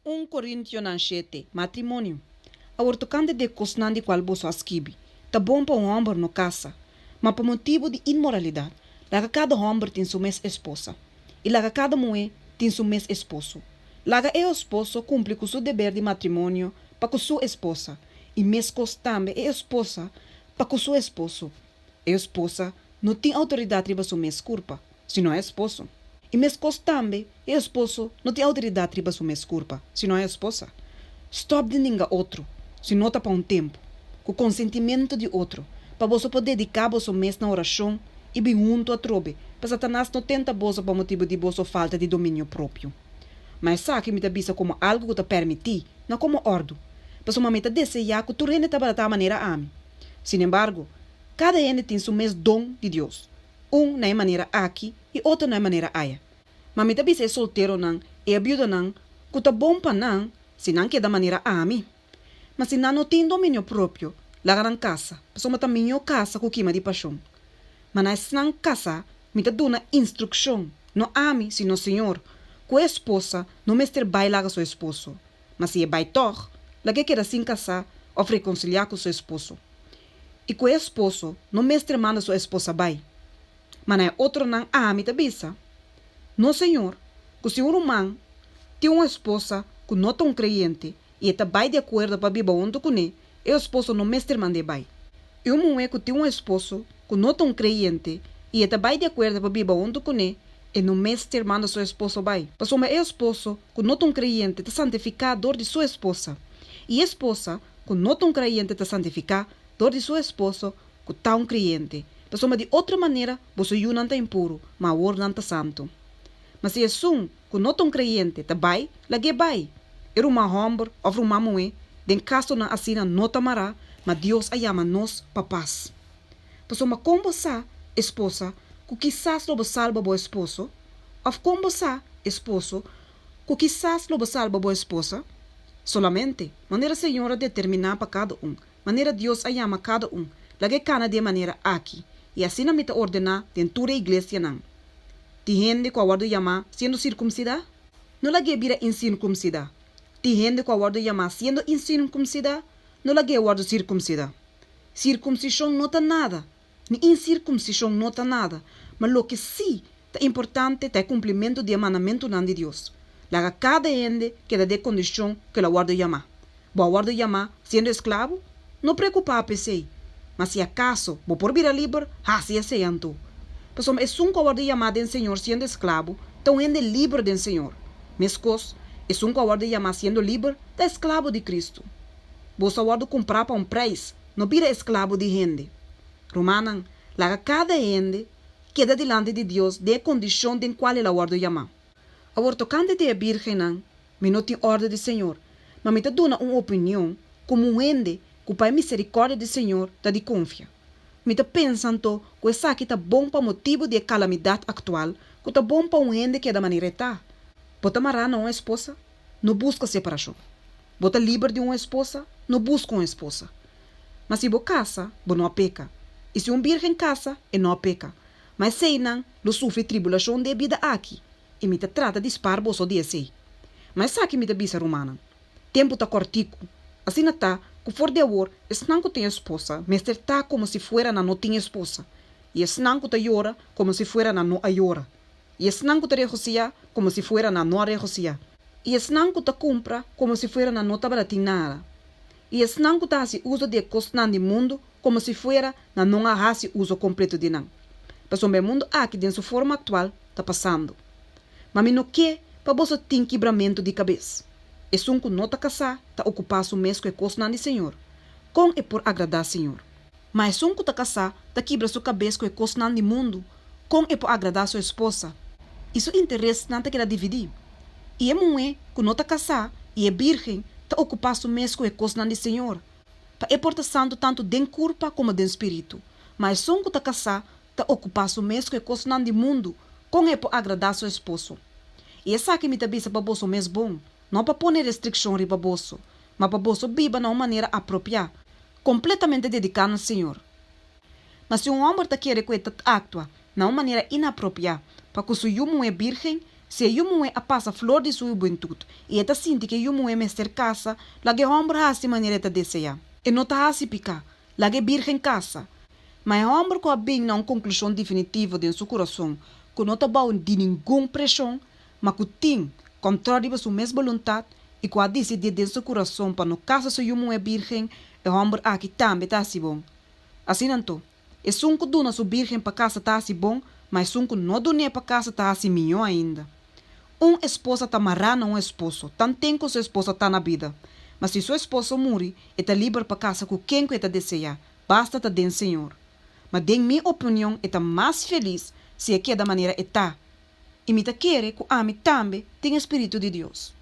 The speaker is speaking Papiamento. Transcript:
Un Korintionan shete, Matrimonio. Awor tokante di e kosnan di kual boso a skibi, ta bon pa un hòmber no kasa, ma pa motibu di inmoralidat, laga kada hòmber tin su mes esposa, i laga kada muhé tin su mes esposo. Laga e esposo kumpli ku su deber di matrimonio pa ku su esposa, i meskos tambe e esposa pa ku su esposo. E esposa no tin outoridat riba su mes kurpa, sino e esposo. I meskos tambe, e esposo no tin outoridat riba su mes kurpa, sino e esposa. Stòp di ninga otro, si no ta pa un tempu, ku konsentimentu di otro, pa boso por dediká boso mes na orashon i bin huntu atrobe, pa Satanas no tenta boso pa motibu di boso falta di dominio propio. Ma esaki mi ta bisa komo algu ku ta pèrmití, no komo òrdu, pasobra mi ta deseá ku tur hende tabata ta manera ami. Sinembargo, kada hende tin su mes don di Dios, un na e manera aki i otro na e manera aya. Ma mi ta bisa e solteronan i e biudanan ku ta bon pa nan si nan keda manera ami. Ma si nan no tin dominio propio, laga nan kasa, pasobra ta mihó kasa ku kima di pashon. Ma na esnan kasá mi ta duna instrukshon, no ami, sino Señor, ku e esposa no mester bai laga su esposo, ma si e bai tòg, laga e keda sin kasá òf rekonsiliá ku su esposo. I ku e esposo no mester manda su esposa bai. Ma na e otronan ami ta bisa, no Señor, ku si un ruman tin un esposa ku no ta un kreyente i e ta bai di akuerdo pa biba huntu kuné, e esposo no mester mand'é bai. I un muhé ku tin un esposo ku no ta un kreyente i e ta bai di akuerdo pa biba huntu kuné, e no mester manda su esposo bai. Pasobra e esposo ku no ta un kreyente ta santifiká dor di su esposa, i e esposa ku no ta un kreyente ta santifiká dor di su esposo ku ta un kreyente. Pasobra di otro manera boso yunan ta impuru, ma awor nan ta santu. Ma si esun ku no ta un kreyente ta bai, lag'é bai. E ruman hòmber òf ruman muhé den kasonan asina no ta mará, ma Dios a yama nos pa pas. Pasobra kon bo sa, esposa, ku kisas lo bo salba bo esposo? Òf kon bo sa, esposo, ku kisas lo bo salba bo esposa? Solamente, manera Señor a determiná pa kada un, manera Dios a yama kada un, lag'é kana di e manera aki, i asina mi ta ordená den tur e iglesianan. Tin hende ku a wòrdu yamá siendo sirkumsidá? No lag'é bira insirkumsidá. Tin hende ku a wòrdu yamá siendo insirkumsidá? No lag'é wòrdu sirkumsidá. Sirkumsishon no ta nada, ni insirkumsishon no ta nada, ma loke sí ta importante ta e kumplimentu di e mandamentunan di Dios. Laga kada hende keda den e kondishon ku el a wòrdu yamá. Bo a wòrdu yamá siendo esklabu? No preokupá pa esei. Ma si akaso bo por bira liber, hasi esei anto. Pasobra esun ku a wòrdu yamá den Señor siendo esklabu ta un hende liber den Señor. Meskos, esun ku a wòrdu yamá siendo liber ta esklabu di Kristu. Boso a wòrdu kumprá pa un preis, no bira esklabu di hende. Rumannan, laga kada hende keda dilanti di Dios den e kondishon den kual el a wòrdu yamá. Awor tokante di e bírgennan, mi no tin òrdu di Señor, ma mi ta duna un opinion komo un hende ku pa e miserikòrdia di Señor ta di konfia. Mi ta pensa anto ku esaki ta bon pa motibu di e kalamidat aktual, ku ta bon pa un hende keda manera e ta. Bo ta mará na un esposa? No buska separashon. Bo ta liber di un esposa? No buska un esposa. Ma si bo kasa, bo no a peka. I si un bírgen kasa, e no a peka. Ma eseinan lo sufri tribulashon di e bida aki, i mi ta trata di spar boso di esei. Ma esaki mi ta bisa, rumannan, tempu ta kòrtiku. Asina ta ku for di awor esnan ku tin esposa mester ta komo si fuera nan no tin esposa, i esnan ku ta yora komo si fuera nan no a yora, i esnan ku ta regosiá komo si fuera nan no a regosiá, i esnan ku ta kumpra komo si fuera nan no tabata tin nada, i esnan ku ta hasi uso di e kosnan di mundu komo si fuera nan no a hasi uso kompleto di nan, pasobra e mundu aki den su forma aktual ta pasando. Ma mi no ke pa boso tin kibramentu di kabes. Esun ku no ta kasá ta okupá su mes ku e kosnan di Señor, kon e por agradá Señor? Ma esun ku ta kasá ta kibra su kabes ku e kosnan di mundu, kon e por agradá su esposa? I su interesnan ta keda dividí. I e muhé ku no ta kasá i e bírgen ta okupá su mes ku e kosnan di Señor, pa e por ta santu tantu den kurpa komo den spiritu. Ma esun ku ta kasá ta okupá su mes ku e kosnan di mundu, kon e por agradá su esposo? I esaki mi ta bisa pa boso mes bon, no pa pone restrikshon riba boso, ma pa boso biba na un manera apropiá, kompletamente dediká na Señor. Ma si un hòmber ta kere ku e ta aktua na un manera inapropiá pa ku su yu muhé bírgen, Si e yu muhé a pasa flor di su hubentut i e ta sinti ku e yu muhé mester kasa, laga e hòmber hasi manera e ta deseá. E no ta hasi piká. Laga e bírgen kasa. Ma e hòmber ku a bin na un konklushon definitivo den su kurason, ku no ta bou di ningun preshon, ma ku tin kòntròl riba su mes boluntat i ku a disidí den su kurason pa no kasa su yu muhé bírgen, e hòmber akí tambe ta hasi bon. Asina anto, esun ku duna su bírgen pa kasa ta hasi bon, ma esun ku no dun'é pa kasa ta hasi mihó ainda. Un esposa ta mará na un esposo, tanten ku su esposo ta na bida. Ma si su esposo muri, e ta liber pa kasa ku ken ku e ta deseá, basta ta den Señor. Ma den mi opinion e ta mas felis si e keda manera e ta, i mi ta kere ku ami tambe tin e spiritu di Dios.